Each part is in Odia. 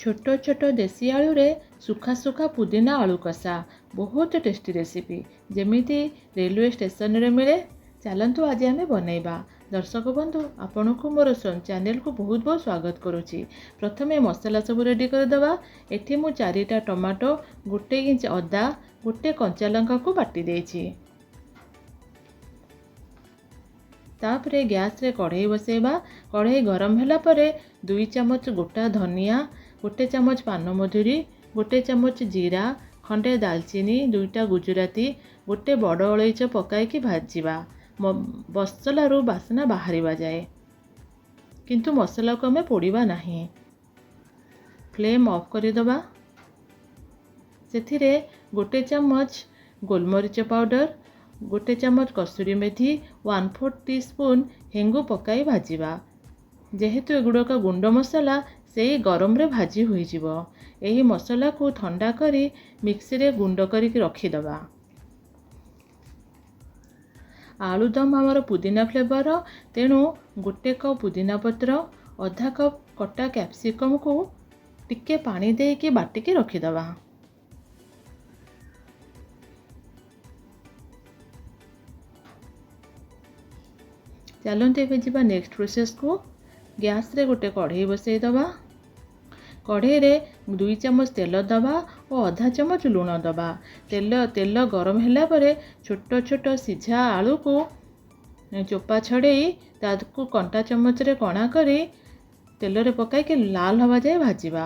ଛୋଟ ଛୋଟ ଦେଶୀ ଆଳୁରେ ସୁଖା ସୁଖା ପୁଦିନା ଆଳୁ କଷା ବହୁତ ଟେଷ୍ଟି ରେସିପି, ଯେମିତି ରେଲୱେ ଷ୍ଟେସନରେ ମିଳେ। ଚାଲନ୍ତୁ ଆଜି ଆମେ ବନେଇବା। ଦର୍ଶକ ବନ୍ଧୁ, ଆପଣଙ୍କୁ ମୋର ଚ୍ୟାନେଲକୁ ବହୁତ ବହୁତ ସ୍ୱାଗତ କରୁଛି। ପ୍ରଥମେ ମସଲା ସବୁ ରେଡ଼ି କରିଦେବା। ଏଠି ମୁଁ 4ଟା ଟମାଟୋ, 1 ଇଞ୍ଚ ଅଦା, 1 କଞ୍ଚା ଲଙ୍କାକୁ ବାଟି ଦେଇଛି। ତାପରେ ଗ୍ୟାସ୍ରେ କଢ଼େଇ ବସେଇବା। କଢ଼େଇ ଗରମ ହେଲା ପରେ 2 ଚାମଚ ଗୋଟା ଧନିଆ, 1 ଚାମଚ ପାନମଧୁରୀ, 1 ଚାମଚ ଜିରା, ଖଣ୍ଡେ ଦାଲଚିନି, 2ଟା ଗୁଜୁରାତି, 1 ବଡ଼ ଅଳେଇଚ ପକାଇକି ଭାଜିବା। ମସଲାରୁ ବାସ୍ନା ବାହାରିବା ଯାଏ, କିନ୍ତୁ ମସଲାକୁ ଆମେ ପୋଡ଼ିବା ନାହିଁ। ଫ୍ଲେମ୍ ଅଫ୍ କରିଦେବା। ସେଥିରେ 1 ଚାମଚ ଗୋଲମରିଚ ପାଉଡ଼ର, 1 ଚାମଚ କସୁରୀ ମେଥି, 1/4 ଟି ସ୍ପୁନ୍ ହେଙ୍ଗୁ ପକାଇ ଭାଜିବା। ଯେହେତୁ ଏଗୁଡ଼ାକ ଗୁଣ୍ଡ ମସଲା, ସେଇ ଗରମରେ ଭାଜି ହୋଇଯିବ। ଏହି ମସଲାକୁ ଥଣ୍ଡା କରି ମିକ୍ସିରେ ଗୁଣ୍ଡ କରିକି ରଖିଦେବା। ଆଳୁଦମ ଆମର ପୁଦିନା ଫ୍ଲେଭର, ତେଣୁ 1 କପ୍ ପୁଦିନା ପତ୍ର, ଅଧା କପ୍ କଟା କ୍ୟାପ୍ସିକମ୍କୁ ଟିକେ ପାଣି ଦେଇକି ବାଟିକି ରଖିଦେବା। ଚାଲନ୍ତୁ ଏବେ ଯିବା ନେକ୍ସଟ ପ୍ରୋସେସ୍କୁ। ଗ୍ୟାସ୍ରେ ଗୋଟେ କଢ଼େଇ ବସେଇଦେବା। କଢ଼େଇରେ 2 ଚାମଚ ତେଲ ଦେବା ଓ ଅଧା ଚାମଚ ଲୁଣ ଦେବା। ତେଲ ଗରମ ହେଲା ପରେ ଛୋଟ ଛୋଟ ସିଝା ଆଳୁକୁ ଚୋପା ଛଡ଼େଇ ତାକୁ କଣ୍ଟା ଚାମଚରେ କଣା କରି ତେଲରେ ପକାଇକି ଲାଲ ହେବା ଯାଏ ଭାଜିବା।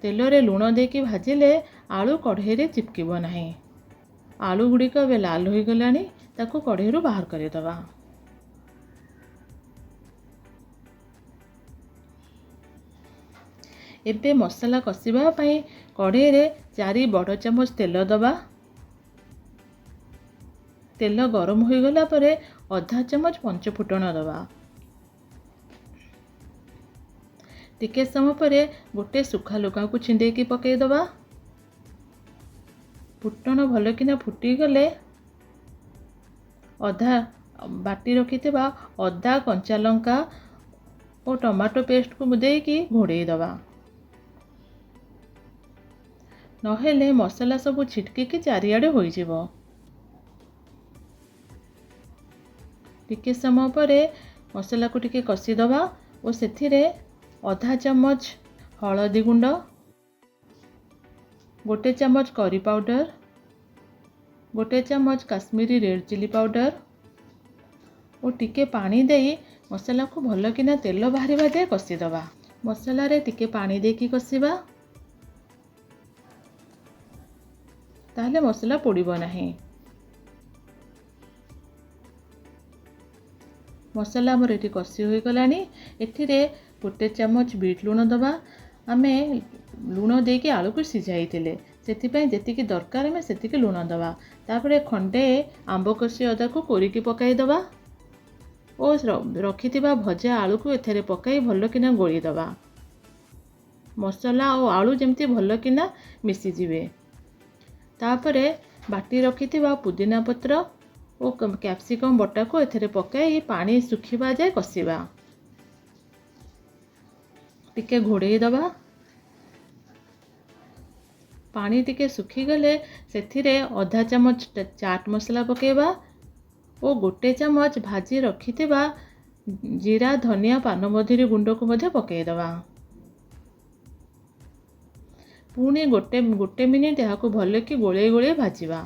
ତେଲରେ ଲୁଣ ଦେଇକି ଭାଜିଲେ ଆଳୁ କଢ଼େଇରେ ଚିପକିବ ନାହିଁ। ଆଳୁ ଗୁଡ଼ିକ ଏବେ ଲାଲ ହୋଇଗଲାଣି, ତାକୁ କଢ଼େଇରୁ ବାହାର କରିଦେବା। ଏବେ ମସଲା କଷିବା ପାଇଁ କଢ଼େଇରେ 4 ବଡ଼ ଚାମଚ ତେଲ ଦେବା। ତେଲ ଗରମ ହୋଇଗଲା ପରେ ଅଧା ଚାମଚ ପଞ୍ଚଫୁଟଣ ଦେବା। ଟିକେ ସମୟ ପରେ ଗୋଟେ ଶୁଖା ଲଙ୍କାକୁ ଛିଣ୍ଡେଇକି ପକାଇଦେବା। ଫୁଟଣ ଭଲକିନା ଫୁଟିଗଲେ ଅଧା ବାଟି ରଖିଥିବା ଅଦା, କଞ୍ଚା ଲଙ୍କା ଓ ଟମାଟୋ ପେଷ୍ଟକୁ ଦେଇକି ଘୋଡ଼େଇ ଦେବା। ନହେଲେ ମସଲା ସବୁ ଛିଟକିକି ଚାରିଆଡ଼େ ହୋଇଯିବ। ଟିକେ ସମୟ ପରେ ମସଲାକୁ ଟିକେ କଷିଦେବା ଓ ସେଥିରେ ଅଧା ଚାମଚ ହଳଦୀ ଗୁଣ୍ଡ, 1 ଚାମଚ କରି ପାଉଡ଼ର, 1 ଚାମଚ କାଶ୍ମୀରୀ ରେଡ଼୍ ଚିଲି ପାଉଡ଼ର ଓ ଟିକେ ପାଣି ଦେଇ ମସଲାକୁ ଭଲକିନା ତେଲ ବାହାରିବା ଯାଏ କଷିଦେବା। ମସଲାରେ ଟିକେ ପାଣି ଦେଇକି କଷିବା, ତାହେଲେ ମସଲା ପୋଡ଼ିବ ନାହିଁ। ମସଲା ଆମର ଏଠି କଷି ହୋଇଗଲାଣି। ଏଥିରେ 1 ଚାମଚ ବିଟ୍ ଲୁଣ ଦେବା। ଆମେ ଲୁଣ ଦେଇକି ଆଳୁକୁ ସିଝାଇଥିଲେ, ସେଥିପାଇଁ ଯେତିକି ଦରକାର ଆମେ ସେତିକି ଲୁଣ ଦେବା। ତାପରେ ଖଣ୍ଡେ ଆମ୍ବ କଷି ଅଦାକୁ କୋରିକି ପକାଇଦେବା ଓ ରଖିଥିବା ଭଜା ଆଳୁକୁ ଏଥିରେ ପକାଇ ଭଲକିନା ଗୋଳେଇଦେବା। ମସଲା ଓ ଆଳୁ ଯେମିତି ଭଲକିନା ମିଶିଯିବେ। ତାପରେ ବାଟି ରଖିଥିବା ପୁଦିନା ପତ୍ର ଓ କ୍ୟାପ୍ସିକମ୍ ବଟାକୁ ଏଥିରେ ପକାଇ ପାଣି ଶୁଖିବା ଯାଏ କଷିବା। ଟିକେ ଘୋଡ଼େଇ ଦେବା। ପାଣି ଟିକେ ଶୁଖିଗଲେ ସେଥିରେ ଅଧା ଚାମଚ ଚାଟ୍ ମସଲା ପକାଇବା ଓ 1 ଚାମଚ ଭାଜି ରଖିଥିବା ଜିରା, ଧନିଆ, ପାନମଧୁରୀ ଗୁଣ୍ଡକୁ ମଧ୍ୟ ପକାଇଦେବା। ପୁଣି ଗୋଟେ ମିନିଟ୍ ଏହାକୁ ଭଲକି ଗୋଳେଇ ଗୋଳେଇ ଭାଜିବା।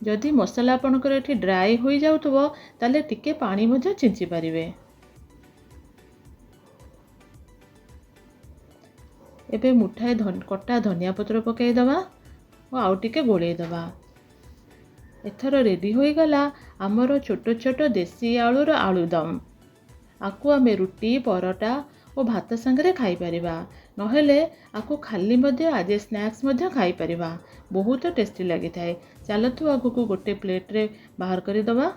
ଯଦି ମସଲା ଆପଣଙ୍କର ଏଠି ଡ୍ରାଏ ହୋଇଯାଉଥିବ ତାହେଲେ ଟିକେ ପାଣି ମଧ୍ୟ ଛିଞ୍ଚି ପାରିବେ। ଏବେ ମୁଠାଏ କଟା ଧନିଆ ପତ୍ର ପକାଇଦେବା ଓ ଆଉ ଟିକେ ଗୋଳେଇ ଦେବା। ଏଥର ରେଡ଼ି ହୋଇଗଲା ଆମର ଛୋଟ ଛୋଟ ଦେଶୀ ଆଳୁର ଆଳୁଦମ। ଆକୁ ଆମେ ରୁଟି, ପରଟା ଓ ଭାତ ସାଙ୍ଗରେ ଖାଇପାରିବା, ନହେଲେ ଆକୁ ଖାଲି ମଧ୍ୟ ଆଜ୍ ଏ ସ୍ନାକ୍ସ ମଧ୍ୟ ଖାଇପାରିବା। ବହୁତ ଟେଷ୍ଟି ଲାଗିଥାଏ। ଚାଲନ୍ତୁ ଆଗକୁ ଗୋଟେ ପ୍ଲେଟ୍ରେ ବାହାର କରିଦେବା।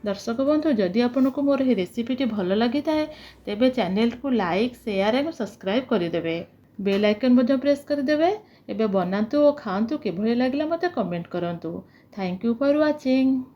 ଦର୍ଶକ ବନ୍ଧୁ, ଯଦି ଆପଣଙ୍କୁ ମୋର ଏହି ରେସିପିଟି ଭଲ ଲାଗିଥାଏ ତେବେ ଚ୍ୟାନେଲକୁ ଲାଇକ୍, ସେୟାର ଏବଂ ସବସ୍କ୍ରାଇବ୍ କରିଦେବେ। ବେଲ୍ ଆଇକନ୍ ମଧ୍ୟ ପ୍ରେସ୍ କରିଦେବେ। ଏବେ ବନାନ୍ତୁ ଓ ଖାଆନ୍ତୁ। କିଭଳି ଲାଗିଲା, ମୋତେ କମେଣ୍ଟ କରନ୍ତୁ। Thank you for watching.